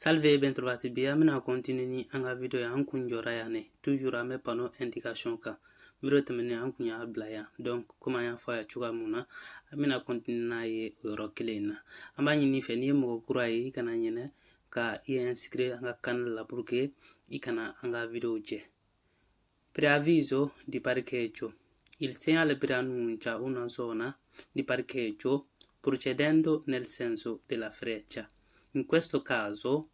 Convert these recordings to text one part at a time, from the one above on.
Salve, bentrovati. Bi an bɛna continuer ni an ka video ye. An kun jɔra yan ne, toujours an bɛ panneau indication kan. Video tɛmɛnen, an kun y'a bila yan. Donc komi an y'a fɔ a ye cogoya mun na, an bɛna continuer n'a ye o yɔrɔ kelen in na. An b'a ɲini fɛ, n'i ye mɔgɔ kura ye, i kana ɲinɛ ka i inscrire an ka canal la pour que i kana an ka video jɛ. Preavviso di parcheggio. Il segnale preannuncia una zona di parcheggio procedendo nel senso della freccia, in questo caso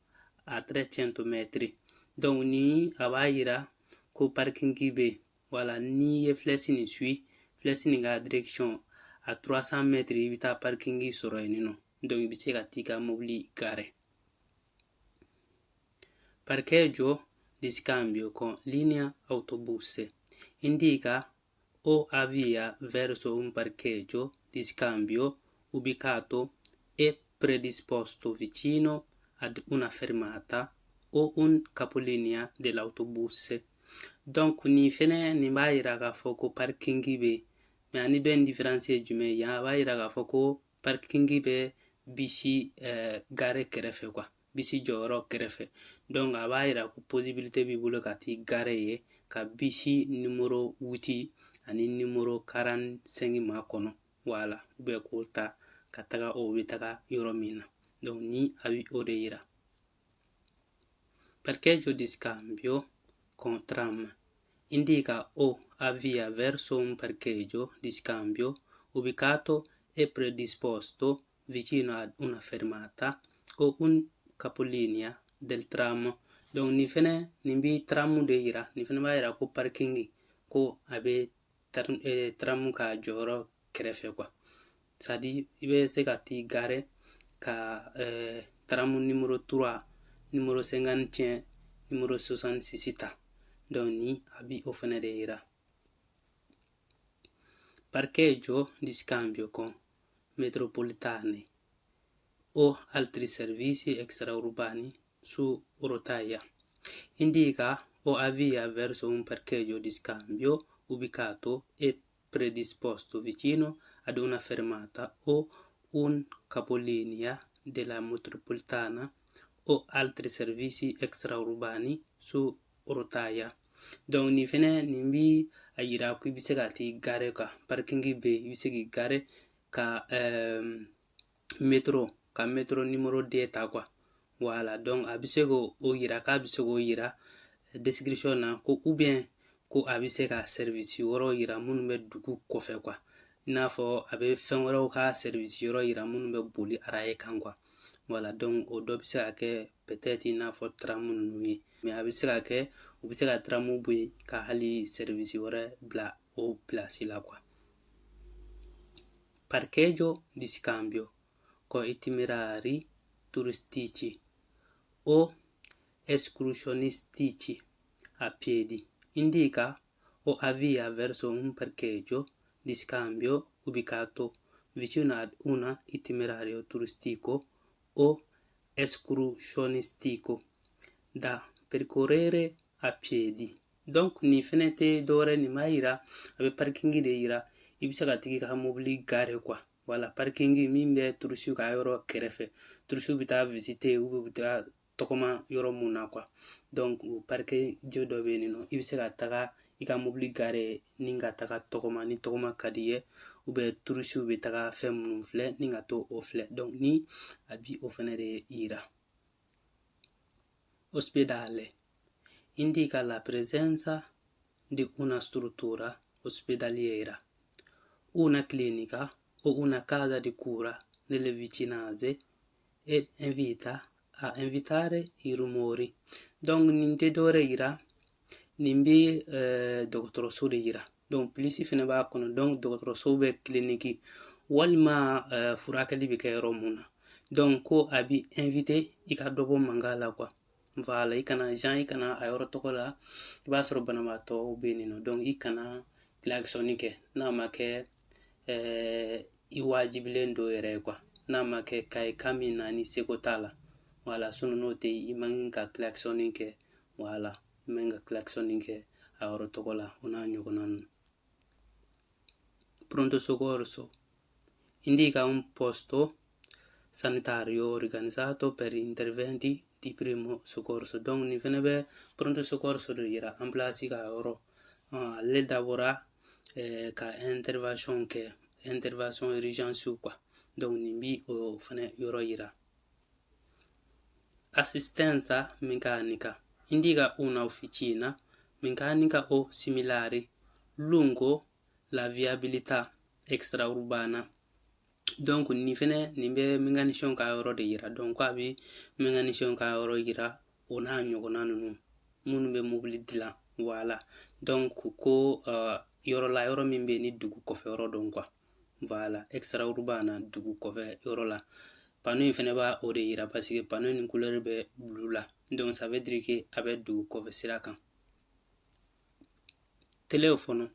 a 300 metri. Donc ni a b'a yira ko parking bɛ yen. Wala n'i ye flèche nin suit, flèche nin ka direction, a 300 mètres, i bɛ taa parking sɔrɔ yen nɔ. Donc i bɛ se ka t'i ka mobili garer. Parcheggio di scambio con linea autobus. Indica o avvia verso un parcheggio di scambio ubicato e predisposto vicino ad una fermata o un capolinea dell'autobus. Donc nin fɛnɛ, nin b'a yira k'a fɔ ko parking bɛ yen. Mais ani dɔ in différence ye jumɛn ye? Yan a b'a yira k'a fɔ ko parking bɛ bisi gare kɛrɛfɛ quoi, bisi jɔyɔrɔ kɛrɛfɛ. Donc a b'a yira ko possibilité b'i bolo ka t'i gare yen ka bisi numéro 8 ani numéro 45 makɔnɔ, wala ou bien k'o ta ka taga o bɛ taga yɔrɔ min na. Donc ni a bɛ o de yira. Parcheggio di scambio con tram. Indica o avvia verso un parcheggio di scambio ubicato e predisposto vicino ad una fermata o un capolinea del tram. Donc nin fɛnɛ, nin bi tram de yira. Nin fɛnɛ b'a yira ko parking ko a bɛ tram ka jɔyɔrɔ kɛrɛfɛ quoi. C'est à dire i bɛ se ka t'i garer ka tram numéro 3, numéro 51, numéro 66 ta. Donc ni a bi o fɛnɛ de yira. Parcheggio di scambio con metropolitane o altri servizi extraurbani su rotaia. Indica o avvia verso un parcheggio di scambio ubicato e predisposto vicino ad una fermata o un capolinea della metropolitana o altri servizi extraurbani su rotaia. Donc nin fɛnɛ, nin bi a yira ko i bɛ se ka t'i garer ka parking bɛ yen, i bɛ se k'i garer ka métro, ka métro numéro 2 ta quoi. Voilà, donc a bɛ se k'o yira, k'a bɛ se k'o yira description na ko ou bien ko a bɛ se ka service wɛrɛw yira minnu bɛ dugu kɔfɛ quoi, i n'a fɔ a bɛ fɛn wɛrɛw ka service yɔrɔ yira minnu bɛ boli rail kan quoi. Voilà, donc o dɔ bɛ se ka kɛ peut-être i n'a fɔ tram ninnu ye, mais a bɛ se ka kɛ u bɛ se ka tram bɔ yen ka hali service wɛrɛ bila o place la quoi. Parcheggio di scambio con itinerari turistici o escursionistici a piedi. Indica o avvia verso un parcheggio di scambio ubicato vicino ad un itinerario turistico o escursionistico da percorrere a piedi. Donc nin fɛnɛ tɛ dɔwɛrɛ, nin b'a yira, a bɛ parking de yira, i bɛ se ka tigi ka mobili garer quoi. Wala parking min bɛ touristes ka yɔrɔ kɛrɛfɛ, touristes bɛ taa visiter ou bien u bɛ taa tɔgɔma yɔrɔ mun na quoi. Donc o parkeggio dɔ bɛ yen nɔ, i bɛ se ka taga i ka mobili garer ni ka taga tɔgɔma ni tɔgɔma ka di ye, ou bien touristes bɛ taga fɛn minnu filɛ ni ka to o filɛ. Donc ni a bi o fɛnɛ de yira. Ospedale. Indica la presenza di una struttura ospedaliera, una clinica o una casa di cura nelle vicinanze ed invita a evitare i rumori. Donc nin tɛ dɔwɛrɛ yira, nin bɛ dɔgɔtɔrɔso de yira. Donc plus fɛnɛ b'a kɔnɔ. Donc dɔgɔtɔrɔso bɛ clinique walima furakɛli bɛ kɛ yɔrɔ mun na. Donc ko a bi inviter i ka dɔ bɔ mankan la quoi. Voilà, i kana jan, i kana a yɔrɔ tɔgɔ la, i b'a sɔrɔ banabaatɔ bɛ yen nɔ. Donc i kana klaxon kɛ n'a ma kɛ i wajibilen don yɛrɛ ye quoi, n'a ma kɛ ka ye kan min na ni seko t'a la. Wala sinon n'o tɛ, i man ka klaxon kɛ. Wala i man ka klaxon kɛ a yɔrɔ tɔgɔ la, o n'a ɲɔgɔnna ninnu. Pronto soccorso. Indica un posto sanitario organizzato per interventi di primo soccorso. Donc nin fɛnɛ bɛ pronto soccorso de yira, ambulance ka yɔrɔ. Ale dabɔra ka intervention kɛ, intervention urgence quoi. Donc nin bi o fɛnɛ yɔrɔ yira. Assistenza meccanica indica una officina meccanica o similare lungo la viabilità extraurbana. Donc nin fɛnɛ nin bɛ mécanicien ka yɔrɔ de yira. Donc a bɛ mécanicien ka yɔrɔ yira, o n'a ɲɔgɔnna ninnu minnu bɛ mobili dilan. Voilà, donc ko yɔrɔ la, yɔrɔ min bɛ yen ni dugu kɔfɛ yɔrɔ don quoi. Voilà, extraurbana, dugu kɔfɛ yɔrɔ la. Panneau in fɛnɛ b'a o de yira parce que panneau nin couleur bɛ bleu la. Donc ça veut dire que a bɛ dugu kɔfɛ sira kan. Telefono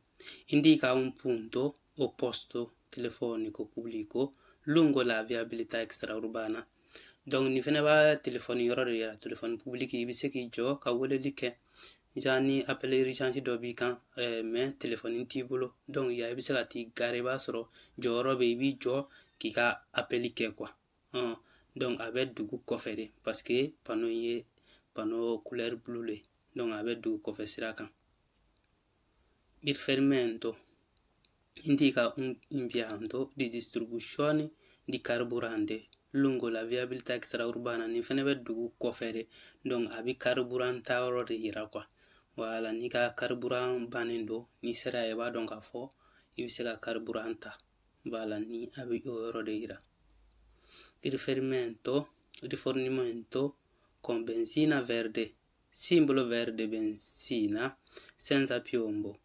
indica un punto o posto telefonico pubblico lungo la viabilità extraurbana. Donc nin fɛnɛ b'a telefɔni yɔrɔ de yira, téléphone public. I bɛ se k'i jɔ ka weleli kɛ, genre ni appel urgence dɔ b'i kan, mais téléphone t'i bolo. Donc ya i bɛ se ka t'i garer, i b'a sɔrɔ jɔyɔrɔ bɛ yen, i b'i jɔ k'i ka appel kɛ quoi. Donc a bɛ dugu kɔfɛ de parce que panneau ye panneau couleur bleu le. Donc a bɛ dugu kɔfɛ sira kan. Riferimento indica un impianto di distribuzione di carburante lungo la viabilità extraurbana. Nin fɛnɛ bɛ dugu kɔfɛ de. Donc a bɛ carburant tayɔrɔ de yira quoi. Voilà, n'i ka carburant bannen don, n'i sera yen, i b'a dɔn k'a fɔ i bɛ se ka carburant ta. Voilà, ni a bɛ o yɔrɔ de yira. Riferimento rifornimento con benzina verde, simbolo verde benzina senza piombo,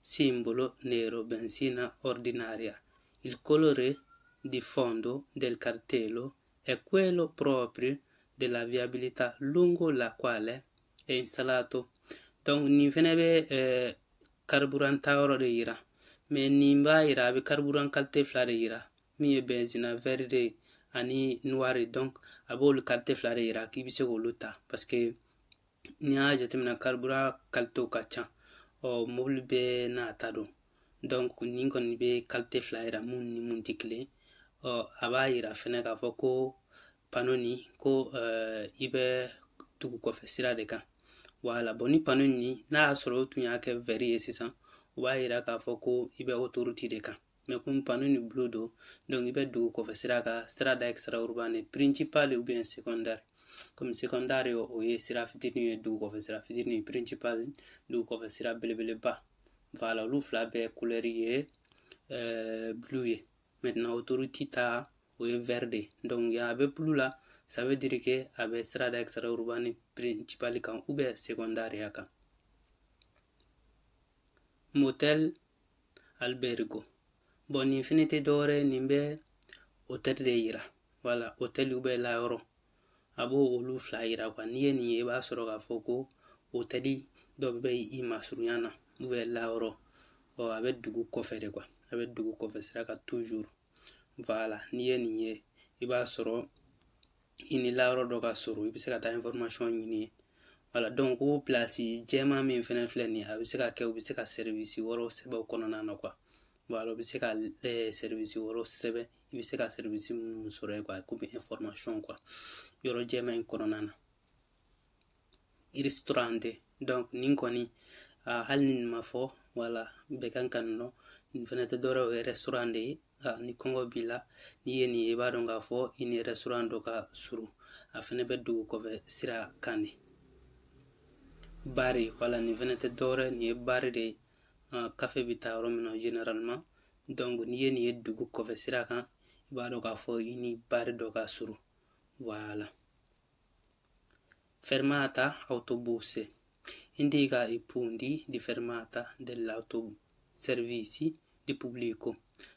simbolo nero benzina ordinaria. Il colore di fondo del cartello è quello proprio della viabilità lungo la quale è installato. Donc nin fɛnɛ bɛ carburant tayɔrɔ de yira, mais nin b'a yira, a bɛ carburant qualité fila de yira, min ye benzina verde ani noir. Donc a b'olu qualité fila de yira k'i bɛ se k'olu ta parce que n'i y'a jateminɛ, carburant qualité ka ca, ɔ mobili bɛɛ n'a ta don. Donc nin kɔni bɛ qualité fila yira, mun ni mun tɛ kelen. Ɔ a b'a yira fɛnɛ k'a fɔ ko panneau nin ko i bɛ dugu kɔfɛ sira de kan. Voilà, bon, ni panneau nin n'a y'a sɔrɔ o tun y'a kɛ vert ye sisan, o b'a yira k'a fɔ ko i bɛ autoroute de kan. Mais komi panneau ni bleu don, donc i bɛ dugu kɔfɛ sira kan, strada extraurbana principale ou bien secondaire. Comme secondaire o ye sira fitinin ye, dugu kɔfɛ sira fitinin, principal dugu kɔfɛ sira belebeleba. Voilà, olu fila bɛɛ couleur ye bleu ye. Maintenant autoroute ta, o ye vert de. Donc yan a bɛ bleu la, ça veut dire que a bɛ strada extraurbana principale kan ou bien secondaire kan. Motel, albergo. Bon, nin fɛnɛ tɛ dɔwɛrɛ, nin bɛ hôtel de yira. Voilà, hôtel ou bien layɔrɔ, a b'o olu fila yira quoi. N'i ye nin ye, i b'a sɔrɔ k'a fɔ ko hôtel dɔ bɛ i masurunya na ou bien layɔrɔ. Ɔ a bɛ dugu kɔfɛ de quoi, a bɛ dugu kɔfɛ sira kan toujours. Voilà, n'i ye nin ye, i b'a sɔrɔ i ni layɔrɔ dɔ ka surun, i bɛ se ka taa information ɲini yen. Voilà, donc ko place jɛman min fɛnɛ filɛ nin ye, a bɛ se ka kɛ u bɛ se ka service wɛrɛw sɛbɛn o kɔnɔna na quoi. Voilà, u bɛ se ka service wɛrɛw sɛbɛn, i bɛ se ka service minnu sɔrɔ yen quoi, komi information quoi, yɔrɔ jɛman in kɔnɔna na. Ristorante. Donc nin kɔni, hali ni nin ma fɔ, wala bɛɛ kan ka nɔ, nin fɛnɛ tɛ dɔwɛrɛ, o ye restaurant de ye. Ni kɔngɔ b'i la, n'i ye nin ye, i b'a dɔn k'a fɔ i ni restaurant dɔ ka surun. A fɛnɛ bɛ dugu kɔfɛ sira kan de. Bar, wala nin fɛnɛ tɛ dɔwɛrɛ, nin ye bar de ye, kafe bɛ taa yɔrɔ min na généralement. Donc n'i ye nin ye dugu kɔfɛ sira kan, i b'a dɔn k'a fɔ i ni bar dɔ ka surun. Voilà. Fermata autobus indica i punti di fermata dell'autoservizi di pubblico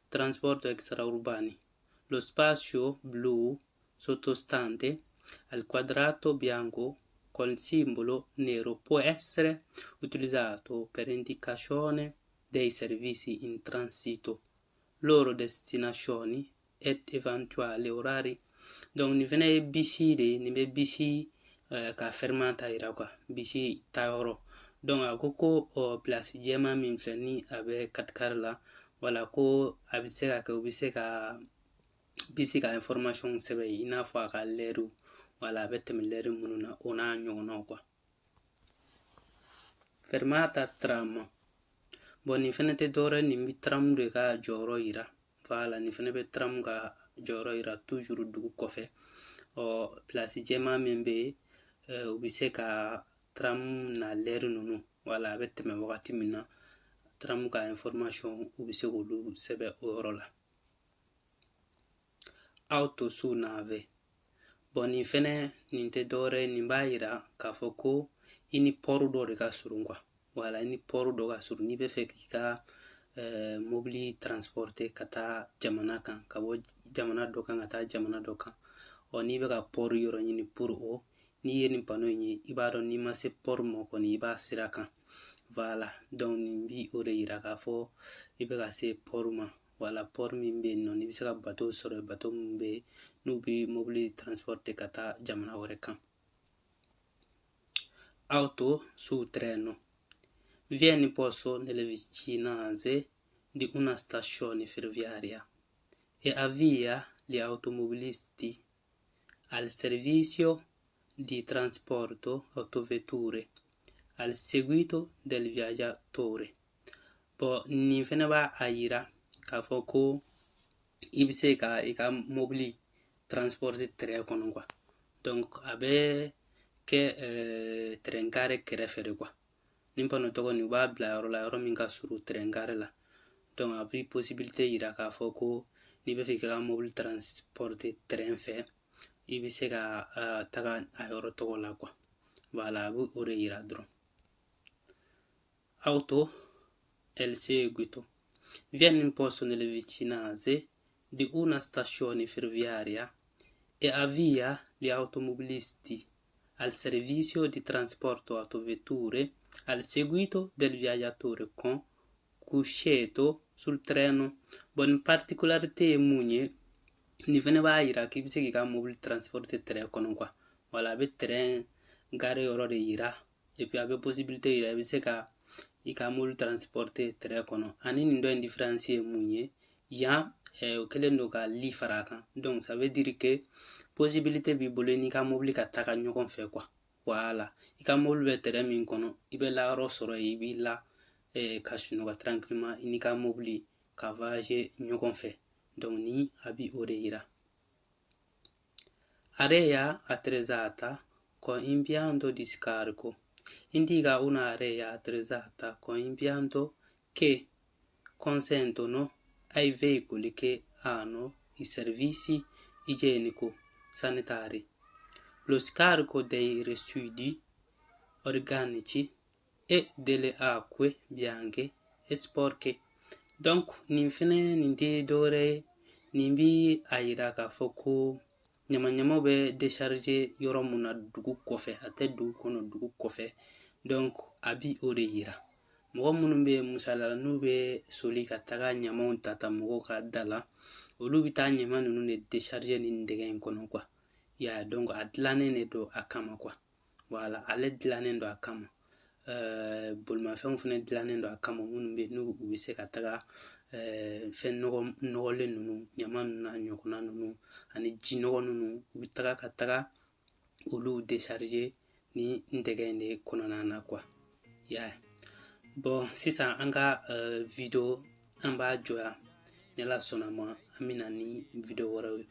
trasporto extraurbani. Lo spazio blu sottostante al quadrato bianco con simbolo nero può essere utilizzato per indicazione dei servizi in transito, loro destinazioni ed eventuali orari. Donc nin fɛnɛ ye bisi de ye, nin bɛ bisi ka fermata yira quoi, bisi taayɔrɔ. Donc a ko ko place jɛman min filɛ ni a bɛ katikari la, wala ko a bɛ se ka kɛ u bɛ se ka Bisi ka information sɛbɛn i n'a fɔ a ka lɛriw, wala a bɛ tɛmɛ lɛri minnu na, o n'a ɲɔgɔnnaw quoi. Fermata tram. Bon, nin fɛnɛ tɛ dɔwɛrɛ, nin bɛ tram de ka jɔyɔrɔ yira. Voilà, nin fɛnɛ bɛ tram ka jɔyɔrɔ yira toujours dugu kɔfɛ. Ɔ, place jɛman min bɛ yen, u bɛ se ka tram na lɛri ninnu, wala a bɛ tɛmɛ wagati min na, tram ka information, u bɛ se k'olu sɛbɛn o yɔrɔ la. Auto su nave. Bon, nin fɛnɛ, nin tɛ dɔwɛrɛ ye, nin b'a yira k'a fɔ ko i ni port dɔ de ka surun quoi. Wala i ni port dɔ ka surun, n'i bɛ fɛ k'i ka mobili transporter ka taa jamana kan, ka bɔ jamana dɔ kan ka taa jamana dɔ kan. Ɔ, n'i bɛ ka port yɔrɔ ɲini pour o, n'i ye nin panneau in ye, i b'a dɔn n'i ma se port ma kɔni, i b'a sira kan. Voilà, donc nin bi o de yira k'a fɔ i bɛ ka se port ma. Wala port min bɛ yen nɔ, n'i bɛ se ka bateau sɔrɔ, bateau min bɛ yen n'u bɛ mobili transporter ka taa jamana wɛrɛ kan. Auto su treno. Viene posto nelle vicinanze di una stazione ferroviaria e avvia gli automobilisti al servizio di trasporto autovetture al seguito del viaggiatore. Bon, nin fɛnɛ b'a a yira k'a fɔ ko i bɛ se ka i ka mobili transporter train kɔnɔ quoi. Donc a bɛ kɛ train gare kɛrɛfɛ de quoi. Nin panneau tɔgɔ nin, u b'a bila yɔrɔ la, yɔrɔ min ka surun train gare la. Donc a bɛ possibilité yira k'a fɔ ko n'i bɛ fɛ k'i ka mobili transporter train fɛ, i bɛ se ka taga a yɔrɔ tɔgɔ la quoi. Voilà, a bɛ o de yira dɔrɔn. Auto al seguito. Viene posto nelle vicinanze di una stazione ferroviaria e avvia gli automobilisti al servizio di trasporto autovetture al seguito del viaggiatore con cuscetto sul treno. Bon, particularité ye mun ye? Nin fɛnɛ b'a yira k'i bɛ se k'i ka mobili transporter train kɔnɔ quoi. Wala a bɛ train gare yɔrɔ de yira, et puis a bɛ possibilité yira i bɛ se ka i ka mobili transporter train kɔnɔ. Ani nin dɔ in différence ye mun ye? Yan o kɛlen don ka lit fara a kan. Donc ça veut dire que possibilité b'i bolo n'i ka mobili ka taga ɲɔgɔn fɛ quoi. Voilà, i ka mobili bɛ train min kɔnɔ, i bɛ layɔrɔ sɔrɔ yen, i b'i la ka sunɔgɔ tranquillement, i n'i ka mobili ka voyager ɲɔgɔn fɛ. Donc ni a bi o de yira. Area attrezzata con impianto di scarico. Indica un'area attrezzata con impianto che consentono ai veicoli che hanno i servizi igienico-sanitari lo scarico dei residui organici e delle acque bianche e sporche. Donc nin fɛnɛ, nin tɛ dɔwɛrɛ ye, nin bi a yira k'a fɔ ko ɲamaɲamaw bɛ décharger yɔrɔ mun na dugu kɔfɛ, a tɛ dugu kɔnɔ, dugu kɔfɛ. Donc a bi o de yira. Mɔgɔ minnu bɛ misaliya la, n'u bɛ soli ka taga ɲamaw ta ta mɔgɔw ka da la, olu bɛ taa ɲama ninnu de décharger nin dingɛ in kɔnɔ quoi. I y'a ye? Donc a dilannen de don a kama quoi. Voilà, ale dilannen don a kama. Bolimafɛnw fɛnɛ dilannen don a kama, minnu bɛ n'u u bɛ se ka taga fɛn nɔgɔ nɔgɔlen ninnu, ɲama ninnu n'a ɲɔgɔnna ninnu ani ji nɔgɔ ninnu, u bɛ taga ka taga olu décharger ni dingɛ in de kɔnɔna na quoi. I y'a ye? Bon, sisan an ka vidéo, an b'a jɔ yan. Ni Ala sɔnna ma, an bɛ na ni vidéo wɛrɛw ye.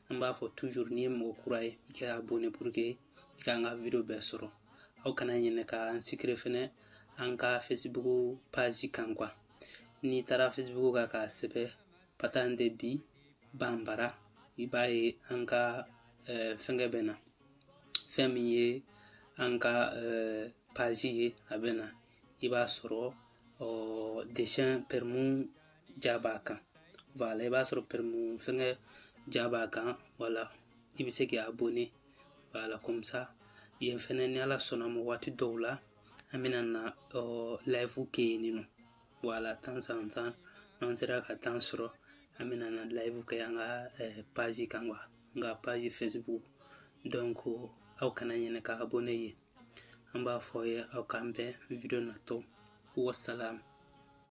An b'a fɔ toujours, n'i ye mɔgɔ kura ye, i ka abonné pour que i k'an ka vidéo bɛɛ sɔrɔ. Aw kana ɲinɛ ka inscrire fɛnɛ an ka Facebook page kan quoi. N'i taara Facebook kan k'a sɛbɛn Patante bi Banbara, i b'a ye an ka fɛnkɛ bɛ na, fɛn min ye an ka page ye, a bɛ na, i b'a sɔrɔ dessin permu ja b'a kan. Voilà, i b'a sɔrɔ permu fɛnkɛ ja b'a kan. Voilà, i bɛ se k'i abonné. Voilà, comme ça yen fɛnɛ, ni Ala sɔnna ma, waati dɔw la an bɛna na live kɛ yen nɔ. Voilà, temps en temps, n'an sera ka temps sɔrɔ, an bɛna na live kɛ an ka page kan quoi, an ka page Facebook. Donc aw kana ɲinɛ ka abonné yen. An b'a fɔ aw ye, aw k'an bɛn vidéo natɔ. Wassalam.